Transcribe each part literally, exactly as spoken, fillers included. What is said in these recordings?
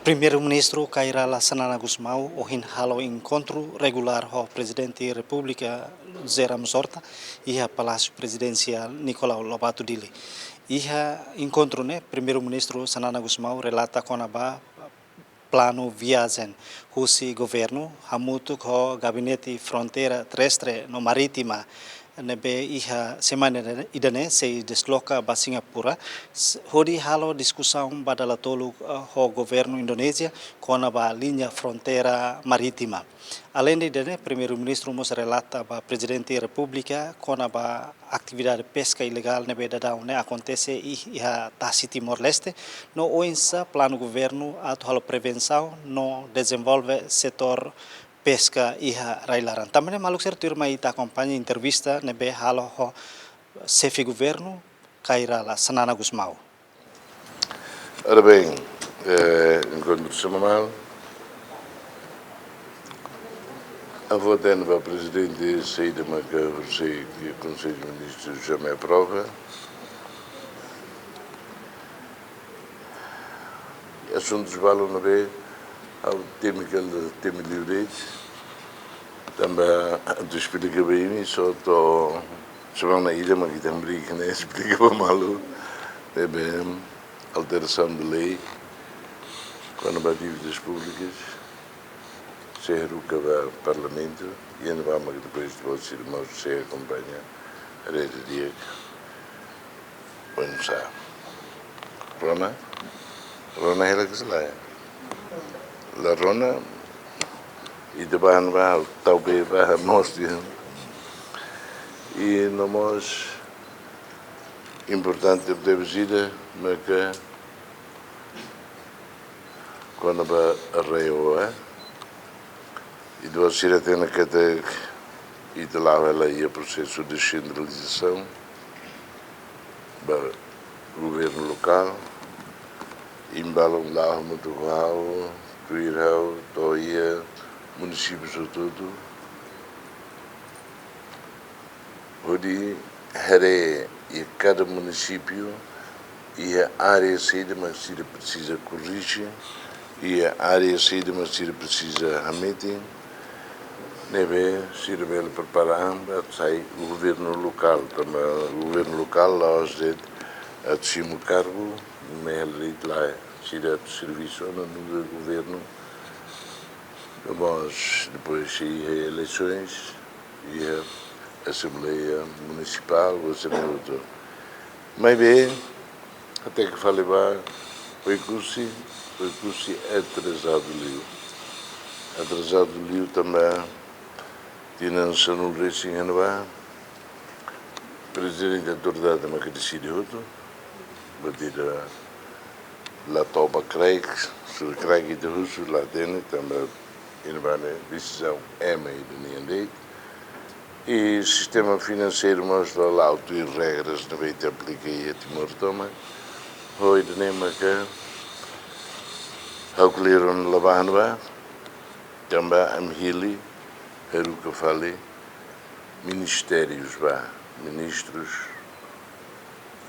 Primeiru-Ministru Kay Rala Xanana Gusmão ohin halo enkontru regulár ho Prezidente Repúblika José Ramos Horta iha Palásiu Prezidensiál Nicolau Lobato Dili. Iha enkontru ne'e, Primeiru-Ministru Xanana Gusmão relata kona-ba planu viajen husi governu hamutuk ho Gabinete Fronteira Terrestre no Marítima ne'ebé iha semana ida-ne'e sei desloka ba Singapura, s-, hodi halo diskusaun ba dala tolu, eh, ho governu Indonézia kona-ba liña fronteira marítima. Aleinde ida-ne'e, Primeiru-Ministru mós relata ba Prezidente Repúblika kona-ba atividade peska ilegál ne'ebé daudaun ne'e akontese i-, iha tasi Timor-Leste, no oinsá planu governu atu halo prevensaun no dezenvolve setór peska iha rai-laran. Tanba ne'e maluk sira tuirmai ita akompaña entrevista ne'ebé halo ho Xefe Governu Kay Rala Xanana Gusmão. Ora bem, eh, enkontru semanál. Ha'u fó-hatene ba Prezidente saida maka horisehik Konsellu Ministru já me aprova. Asuntus balu ne'ebé ha'u temi kala temi liu de'it. Tanba atu esplika ba imi, só to'o semana ida mak ita hamriik ne'e esplika ba malu. Ne'ebé alterasaun de lei kona-ba dívidas públikas sei haruka ba Parlamentu, i iha ne'ebá mak depois de votasaun sei akompaña rede di'ak. Oinsá? Rona? Rona hela ka selae? La rona, ita bá ne'ebá, tau be ba mós dia. I no mós importante tebes ida, maka kona-ba RAEOA, eh? Ita-boot sira hatene katak ita la'o hela iha prosesu desentralizasaun ba governu lokál, imi balun la'o hamutuk ho ha'u, tuir ha'u, to'o iha munisípiu hotu-hotu, hodi haree iha kada munisípiu, iha área saida mak sira presiza korrije, iha área saida mak sira presiza hametin, ne'ebé sira bele prepara an ba sai governu lokál, tanba governu lokál la'ós de'it atu simu kargu, ne'e hela de'it lae, sira atu servisu ona nu'udar governu, mas depois sei iha eleisoens, iha Asembleia Munisipál, ou Asembleia Autónoma. Maibé, até ke fali ba Oekusi, Oekusi atrasadu liu. Atrasadu liu tanba tinan sanulu-resin iha ne'ebá, Prezidente Autoridade maka deside hotu, buat ida la toba kraik, sura kraik ita husu la hatene, tanba iha ne'ebá ne'e desizaun ema ida nian de'it. I sistema finanseiru mós la la'o tuir regras ne'ebé ita aplika iha Timor tomak. Ho ida-ne'e maka ha'u kleur ona la bá ne'ebá, tanba ami hili haruka fali ministérius ba, ministrus,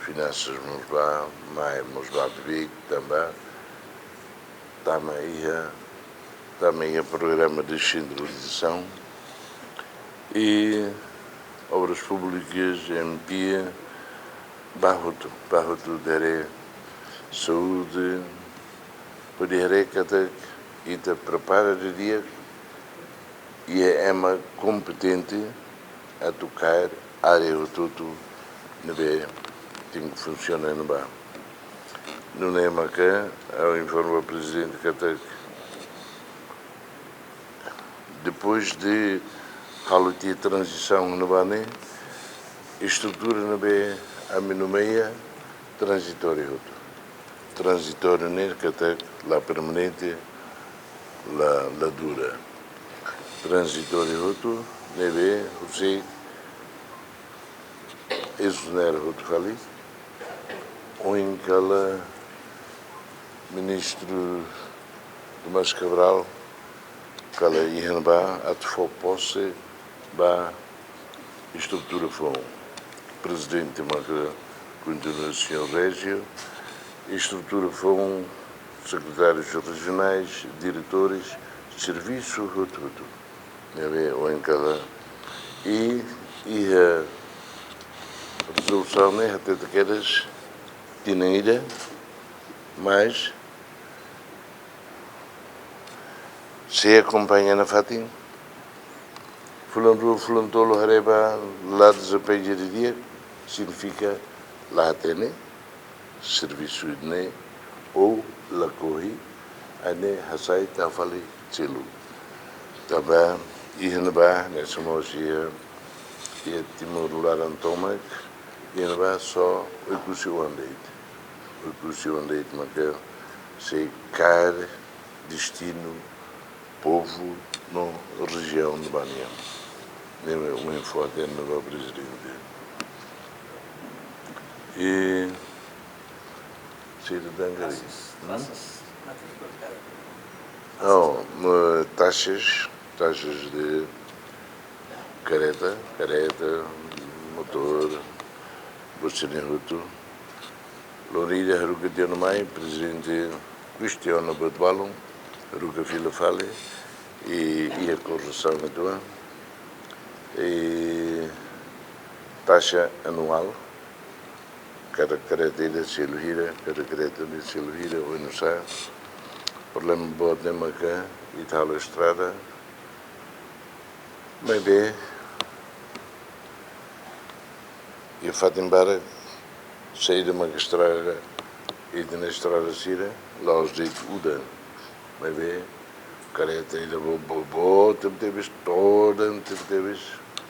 finansas mós bá, mai mós bá beibeik tanba tama iha, tama iha programa desentralizasaun i obras públikas, M P, bá hotu, bá hotu, haree saúde, hodi haree katak ita prepara didi'ak, iha ema kompetente atu kaer área hotu-hotu ne'ebé tenke funsiona iha ne'ebá. Nune'e maka ha'u informa Prezidente katak depois de halo tiha tranzisaun iha ne'ebá ne'e, estrutura ne'ebé ami nomeia tranzitóriu hotu. Tranzitóriu ne'e katak la permanente, la, la dura. Tranzitóriu hotu, ne'ebé husik ezonera hotu fali. Ohin kala Ministru Tomás Cabral kala iha ne'ebá atu fó pose ba estrutura foun. Prezidente maka kontinua señór Régio, estrutura foun sekretárius rejionais, diretores, servisu hotu-hotu. Ne'ebé ohin kalan. I, iha rezolusaun ne'e hatete kedas tinan ida, mas sei akompaña nafatin. Fulan rua, fulan tolu haree ba la dezempeña didi'ak, signifika la hatene servisu ne'e ou lakohi, ane hasai tau fali seluk. Tanba iha ne'ebá, ne'e semua iha, iha Timor laran tomak, iha ne'ebá só Oekusi oan de'it. Oekusi oan de'it maka sei kaer destinu povu no rejiaun ne'ebá nian. Ne'e mak ohin fó-hatene ba prezidente. I, sei dehan karik. Hmm? Oh, ma-, taxas, taxas de karreta, karreta, motór, buat sira-ne'e hotu. Loron ida haruka tiha ona mai, prezidente kestiona buat balun, haruka fila fali, i, iha korresaun uitoan, i taxa anuál, kada karreta ida selu hira, kada karreta ida selu hira, oinsá. Problema boot ne'e maka ita halo estrada, maibé iha fatin barak, saida maka estraga, ita-nia estrada sira, la'ós de'it udan. Maibé karreta ida boot, boot, boot tebetebes, todan tebetebes,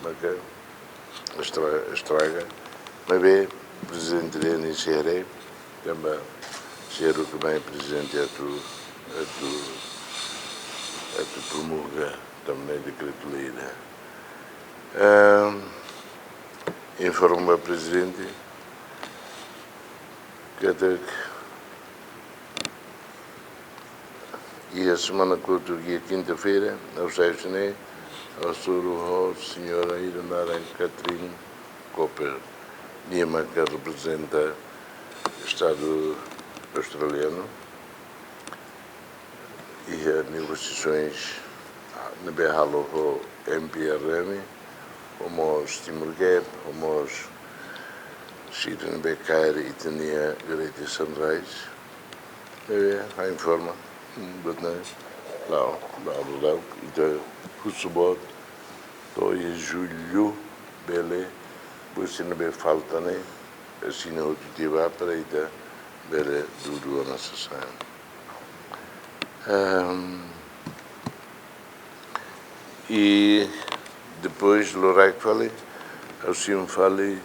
maka estra-, estraga. Maibé prezidente dehan sei haree, tanba sei haruka mai prezidente atu, atu, atu promulga tanba ne'e dekretu-lei ida. Ehm, informa ba prezidente katak iha semana kotuk, iha kinta-feira, ha'u sai husi ne'e, ha'u hasoru ho señora ida naran Catherine Cooper, nia maka reprezenta Estadu australianu iha negosiasoens ne'ebé halo ho M P R M, ho mós Timor Gap, ho mós sira ne'ebé kaer ita-nia Greater Sunrise. Eh, ha'u informa, hmm, buat ne'e la'o, la'o, la'o, ita husu boot, to'o iha jullu, bele, buat sira ne'ebé falta ne'e, asina hotu tiha ba para ita bele dudu ona sasán. Ehm, i depois loraik fali, ha'u simu fali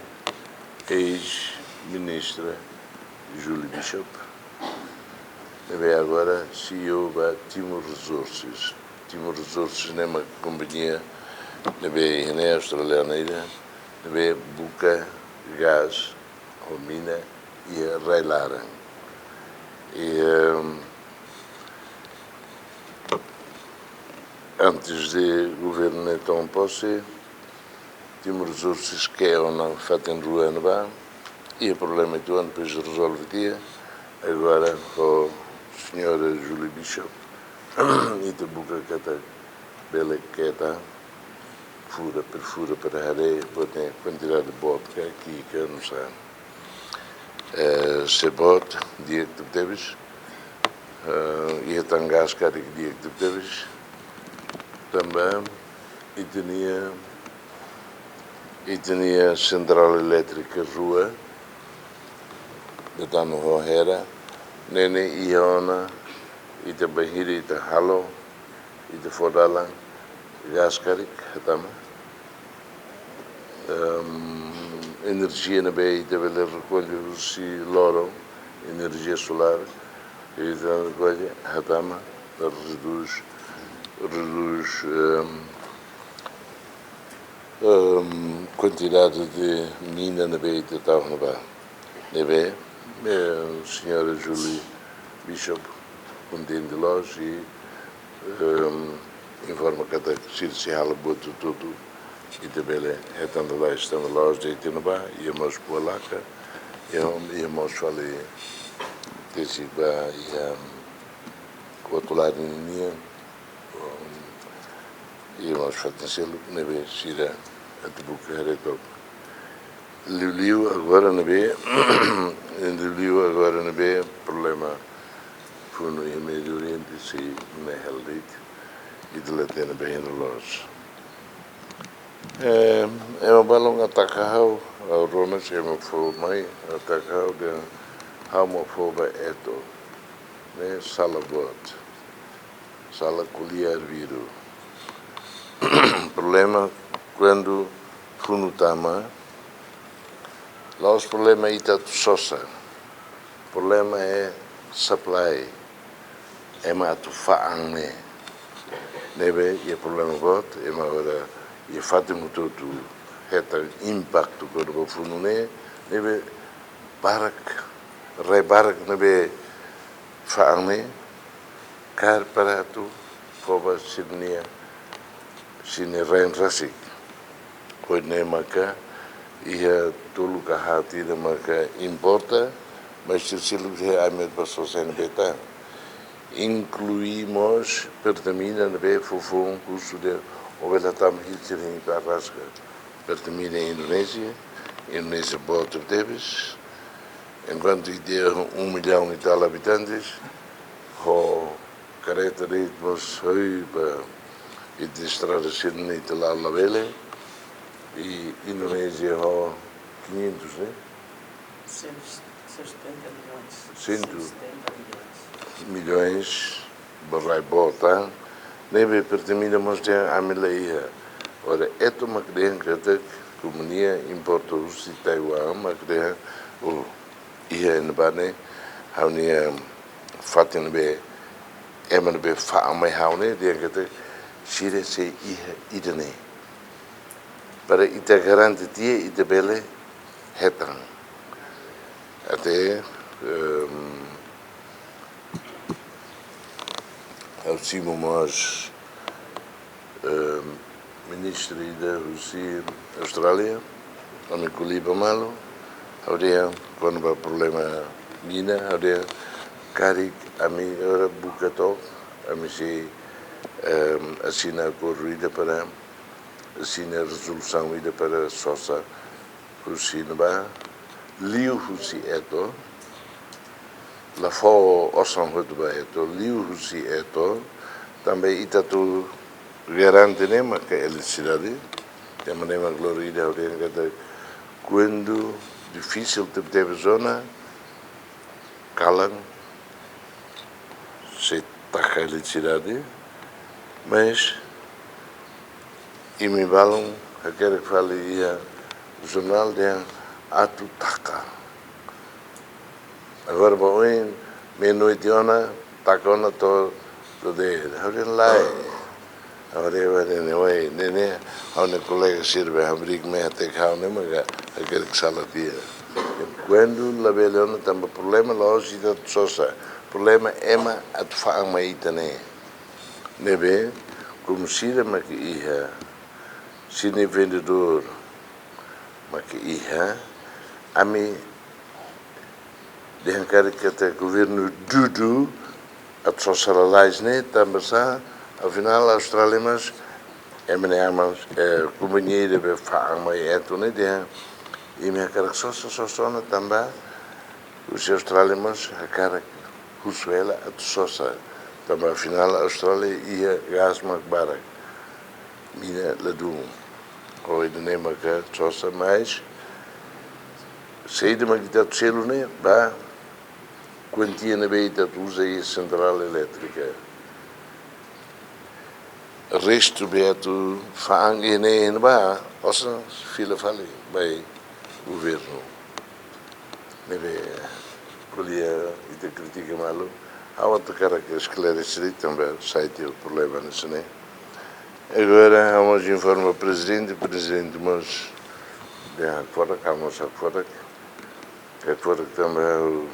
eis-ministra Julie Bishop, ne'ebé agora C E O ba Timor Resources. Timor Resources ne'e mak kompañia ne'ebé iha ne'e, australiana ida, ne'ebé buka gás ho mina iha rai-laran. I, ehm, antes de governu ne'e toma pose, Timor Resources ke'e ona fatin rua ne'ebá, iha problema uitoan, depois rezolve tiha. Agora ho señora Julie Bishop, ita buka katak bele keta, fura, perfura para haree, buat ne'e kuantidade boot ka ki'ik ka, oinsá. Eh, se boot, di'ak tebetebes, eh, iha tan gás karik di'ak tebetebes. Tanba ita-nia, ita-nia sentrál elétrika rua, Betano ho Hera, ne'e ne'e iha ona, ita bainhira ita halo, ita fó dalan, gás karik hatama. Ehm, enerjia ne'ebé ita bele rekolle husi loron, enerjia solár, ita rekolle hatama, para reduz, reduz, ehm, ehm, kuantidade de mina ne'ebé ita tau ne'ebá. Ne'ebé, eh, señora Julie Bishop kontente loos i, ehm, informa katak sira sei halo buat hotu-hotu, ita bele hetan lalais tanba la'ós de'it iha ne'ebá, iha mós Pualaka, iha, iha mós fali tesi ba iha, Outro lado nian, um, i mós fatin seluk ne'ebé sira atu buka haree took. Liuliu agora ne'ebé, liuliu agora ne'ebé problema funu iha Médiu Oriente sei ne'e hela de'it, ita la hatene ba iha ne'e loos. Eh, ema balun ataka ha'u, ha'u rona se ema fó mai ataka ha'u dehan ha'u mak fó ba Eto. Ne'e sala boot. Sala ko'alia arbiru. Problema kuandu funu tama, la'ós problema ita atu sosa. Problema é supply. Ema atu fa'an ne'e. Ne'ebé iha problema boot, ema agora iha fatin hotu-hotu hetan impaktu kona-ba funu ne'e, ne'ebé barak, rai barak ne'ebé fa'an ne'e, kaer para atu fó ba sira-nia, sira-nia rain rasik. Ohin ne'e maka iha tolu ka haat ida maka importa, mas sira seluk dehan ami atu ba sosa iha ne'ebé tan. Inklui mós Pertamina ne'ebé foufoun husu dehan ó bele hatama hili sira-nia ba rasik. Pertamina Indonézia, Indonézia boot tebes. Enkuantu ita iha um milhão e tal habitantes, ho karreta de'it mós hoi ba ita estrada sira-ne'e ita la'o labele. I Indonézia ho quinhentos, né? Cento e setenta milhões. Cento. Cento e setenta milhões. Milhões, ba rai boot tan. Ne'ebé Pertamina mós dehan ami la iha. Ora Eto mak dehan katak kompañia importa husi Taiwan mak dehan, oh, iha ne'ebá ne'e, ha'u-nia fatin ne'ebé, ema ne'ebé fa'an mai ha'u ne'e, dehan katak sira sei iha ida-ne'e. Para ita garante tiha, ita bele hetan. Até, ehm, ha'u simu mós, ehm, ministru ida husi Austrália, ami ko'alia ba malu, ha'u dehan kona-ba problema mina, ha'u dehan karik ami ora buka took, ami sei, ehm, asina akordu ida para, asina rezolusaun ida para sosa husi ne'ebá, liu husi Eto, la fó osan hotu ba Eto, liu husi Eto, tanba ita atu garante ne'e maka eletrisidade, tanba ne'e mak lori ida ha'u dehan katak kuandu difisil tebetebes ona, kalan, sei taka eletrisidade, mas imi balun hakerek fali iha jornál dehan atu taka. Agora ba oin, meia-noite ona, taka ona to'o, to'o de'it. Ha'u dehan lae. Ha'u dehan, ha'u dehan, ne'e, oe, ne'e, ne'e, ha'u-nia kolega sira be hamriik mai hateke ha'u ne'e maka hakerek sala tiha. Kuandu labele ona tanba problema la'ós ita atu sosa. Problema ema atu fa'an mai ita ne'e. Ne'ebé, komu sira mak iha, sira-nia vendedór mak iha, ami dehan karik katak governu dudu atu sosa lalais ne'e, tanba sá, afinál Austrália mós, ema ne'e aman, eh, kompañia ida be fa'an mai Eto ne'e dehan, imi hakarak sosa, sosa ona tanba, husi Austrália mós hakarak husu hela atu sosa, tanba afinál Austrália iha gás mak barak, mina ladún. Ho ida-ne'e maka sosa, mas saida mak ita atu selu ne'e ba kuantia ne'ebé ita atu uza iha sentrál elétrika. Restu be atu fa'an iha ne'e iha ne'ebá, osan fila fali ba governu. Ne'ebé ko'alia ita kritika malu, ha'u atu hakarak esklarese de'it tanba sai tiha problema hanesan ne'e. Agora, ha'u mós informa prezidente, prezidente mós dehan hakfodak, ha'u mós hakfodak. Hakfodak tanba ha'u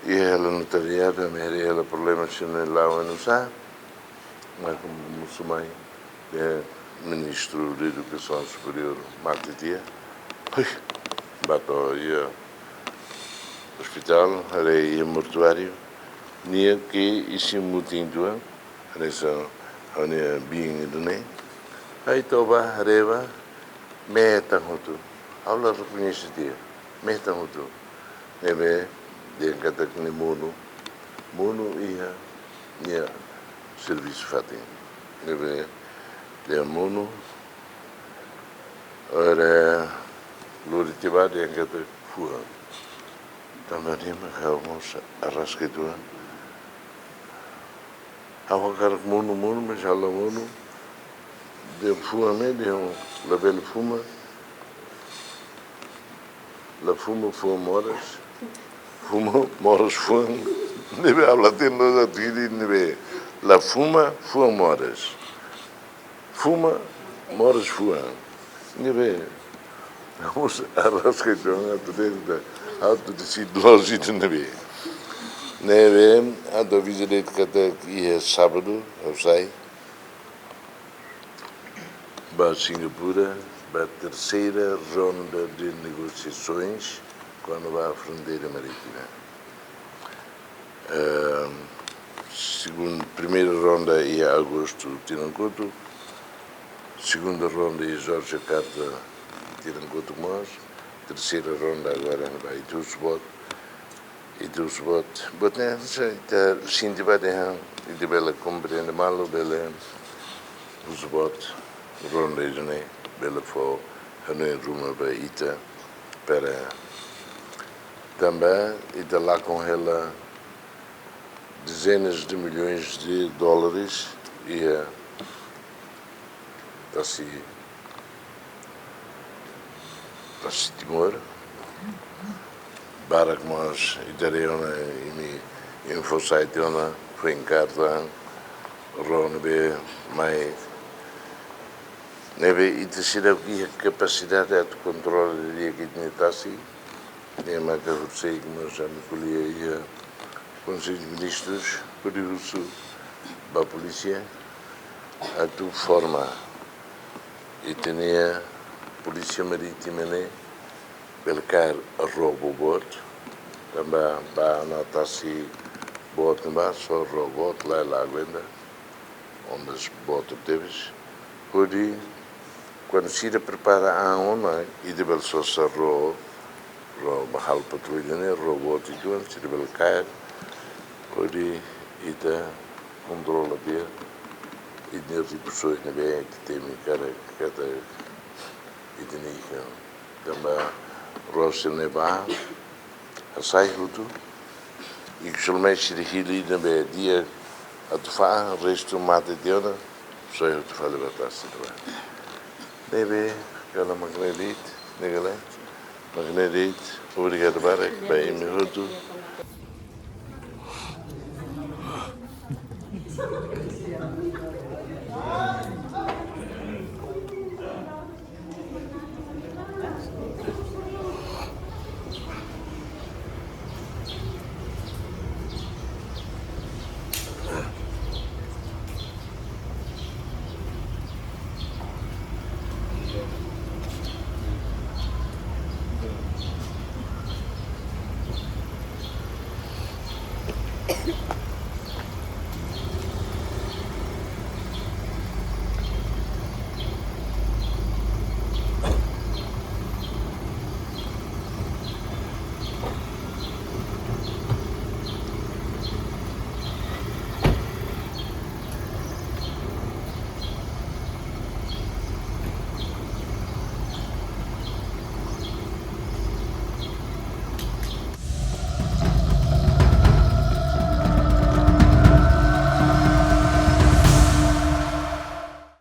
iha hela notariadu, ami haree hela problema sira-ne'e la'o oinsá, mas komu mosu mai, eh, Ministru de Edukasaun Superiór mate tiha. Hui, bá to'o iha ospitál, haree iha mortuáriu, Nia ke isin mutin tua, hanesan ha'u-nia biin ida-ne'e. Ai toba haree ba, metan hotu. Ha'u la rekoñese tiha, metan hotu. Ne'ebé dehan katak nia monu, monu iha nia servisu fatin. Ne'ebé dehan monu, ora lori tiha ba dehan katak fuan. Tanba ne'e mak ha'u mós arraska uitoan. Ha'u hakarak monu, monu, mas ha'u la monu. Dehan fuan ne'e, dehan labele fuma. La fuma, fuan moras. Fuma, moras fuan. Ne'ebé ha'u la hatene loos atu hili ne'ebé. La fuma, fuan moras. Fuma, moras fuan. Ne'ebé ha'u mós arraska uitoan atu tenta, atu deside loos ida-ne'ebé. Ne'ebé atu aviza de'it katak iha sábadu ha'u sai ba Singapura, ba terseira ronda de negosiasoens kona-ba fronteira marítima. Ehm, segun-, primeira ronda iha agostu tinan kotuk, segunda ronda iha Yogyakarta tinan kotuk mós, terseira ronda agora ba iha Husbot, iha Husbot. Buat ne'e ita sente ba dehan, ita bele komprende malu, bele Husbot ronda ida-ne'e bele fó hanoin ruma ba ita para tanba ita lakon hela dezenas de milhões de dólares iha tasi, tasi Timor. Barak mós ita haree ona, imi, imi fó sai tiha ona, foin karta, rona be mai. Ne'ebé ita seidauk iha kapasidade atu kontrola didi'ak ita-nia tasi. Ne'e maka horiseik mós ami ko'alia iha Konsellu de Ministrus, hodi husu ba polísia atu forma ita-nia polísia marítima ne'e bele kaer ró boot, tanba ba ona tasi boot ne'ebá, só ró boot, la, la aguenta, ondas boot tebes. Hodi kuandu sira prepara an ona, ita bele sosa ró, ró ba halo patrulla ne'e, ró boot uitoan, sira bele kaer, hodi ita kontrola tiha ita-nia rikusoin ne'ebé ita temi karik katak ita-nia ikan. Tanba ró sira ne'ebá hasai hotu, i ksolmai sira hili ne'ebé di'ak atu fa'an, restu mate tiha ona, soe hotu fali ba tasi ne'ebá. Ne'ebé, kala mak ne'e de'it, ne'e kala mak ne'e de'it, obrigadu barak ba imi hotu.